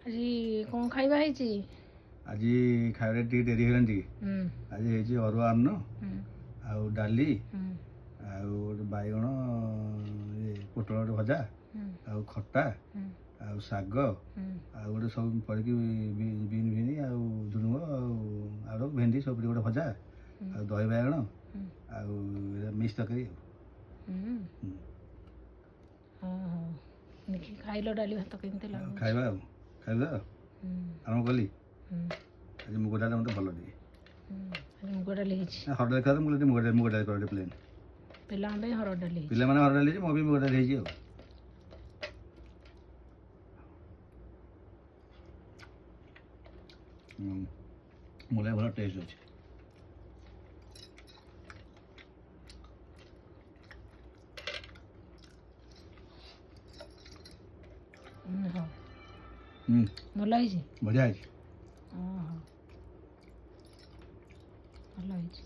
ଆଜି କ'ଣ ଖାଇବା ହେଇଛି? ଆଜି ଖାଇବାରେ ଟିକେ ଡେରି ହେଲାଣି ଟିକେ। ଆଜି ହେଇଛି ଅରୁଆ ଅନ୍ନ ଆଉ ଡାଲି ଆଉ ଗୋଟେ ବାଇଗଣ, ଇଏ ପୋଟଳ ଗୋଟେ ଭଜା ଆଉ ଖଟା ଆଉ ଶାଗ ଆଉ ଗୋଟେ ସବୁ ପଡ଼ିକି ବିନ୍ ଫିନି ଆଉ ଝୁଡ଼ୁଙ୍ଗ ଆଉ ଆଳୁ ଭେଣ୍ଡି ସବୁ ପଡ଼ିକି ଗୋଟେ ଭଜା ଆଉ ଦହି ବାଇଗଣ ଆଉ ମିକ୍ସ ତରକାରୀ ଆଉ। ହଁ ହଉ, ଦେଖି ଖାଇଲ ଡାଲି ଭାତ କେମିତି ଆଉ ଲାଗୁଛି। ଖାଇବା ଆଉ ଖାଇବା ଆଉ ଆରମ୍ଭ କଲି। ଆଜି ମୁଗ ଡାଲି ମୋତେ ଭଲ ଟିକେ। ଆଜି ମୁଗ ଡାଲି ହେଇଛି। ନା, ହରଡ଼ ଡାଲି ଖାଇବା, ମୁଁ କହିଲି ମୁଗ ଡାଲି, ମୁଗ ଡାଲି କର ଟିକେ ପ୍ଲେନ୍। ପିଲାଙ୍କ ପାଇଁ ହରଡ଼ ଡାଲି ହେଇଛି। ପିଲାମାନେ ହରଡ଼ ଡାଲି ହେଇଛି, ମୋ ବି ମୁଗ ଡାଲି ହେଇଛି ଆଉ। ମୁଗ ଡାଲି ଭଲ ଟେଷ୍ଟ ଅଛି। ହଉ। ଭଲ ହେଇଛି। ବଢ଼ିଆ ହେଇଛି। ଓହୋ, ଭଲ ହେଇଛି।